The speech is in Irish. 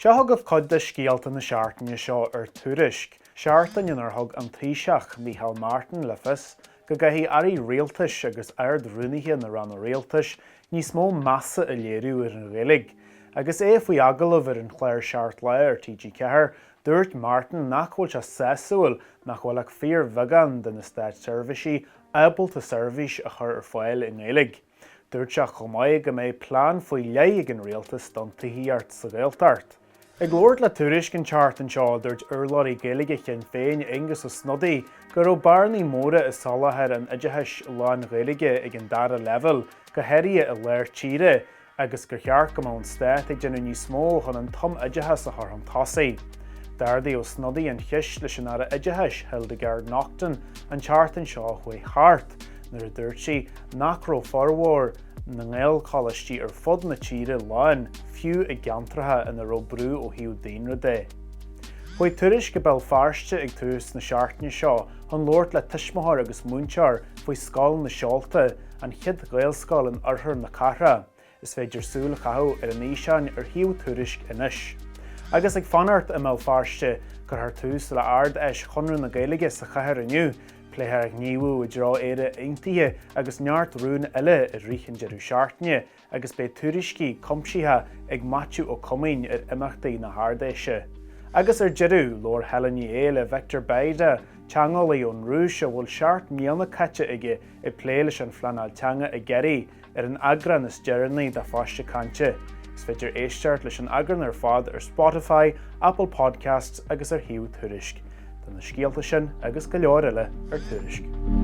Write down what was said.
Seo chugaibh cuid de scéalta na seachtaine seo ar Tuairisc, seachtain inar thug an Taoiseach, Micheál Martin, le fios go gcaithfidh airí rialtais agus ard-rúnaithe na ranna rialtais níos mó measa a léiriú ar an Ghaeilge. Agus é faoi agallamh ar an chlár Seacht Lá ar TG4, dúirt Martin nach bhfuil sé sásúil nach bhfuil ach fíorbheagán de na státseirbhísigh ábalta seirbhís a chur ar fáil i nGaeilge. Dúirt sé chomh maith go mbeidh plean faoi leith ag an rialtas don tithíocht sa Ghaeltacht. Ag labhairt le Tuairisc an tseachtain seo, dúirt urlabhraí Gaeilge Shinn Féin, Aengus Ó Snodaigh, go raibh bearnaí móra i soláthar an oideachais lán-Ghaeilge ag an dara leibhéal, go háirithe i lár tíre, agus gur cheart go mbeadh an stát ag déanamh níos mó chun an tumoideachas a chur chun tosaigh. D'ardaigh Ó Snodaigh an cheist leis an Aire Oideachais, Hildegarde Naughton, an tseachtain seo a chuaigh thart, nuair a dúirt sí nach raibh formhór na nGaelcholáistí ar fud na tíre lán, fiú i gceantracha ina raibh brú ó thaobh daonra de. Chuaigh Tuairisc go Béal Feirste ag tús na seachtaine seo chun labhairt le tuismitheoir agus múinteoir faoi Scoil na Seolta, an chéad Ghaelscoil in oirthear na cathrach. Is féidir súil a chaitheamh ar an fhíseán ar shuíomh Tuairisc anois. Agus ag fanacht i mBéal Feirste, cuirfear tús le Ard-Fheis Chonradh na Gaeilge sa chathair inniu. Pléifear gníomhú i dtreo Éire Aontaithe agus neart rún eile i rith an deireadh seachtaine agus beidh tuairiscí cuimsitheacha ag Maitiú Ó Coimín ar imeachtaí na hArd-Fheise. Agus ar deireadh, labhair Helen Ní Shé le Victor Bayda, teangeolaí ón Rúis a bhfuil 7 mbliana caite aige ag plé leis an phleanáil teanga i gCiarraí ar an eagrán is deireanaí de Phaiste Cainte. Is féidir éisteacht leis an eagrán ar fad ar Spotify, Apple Podcasts agus ar shuíomh Tuairisc. Tá na scéalta sin agus go leor eile ar Tuairisc.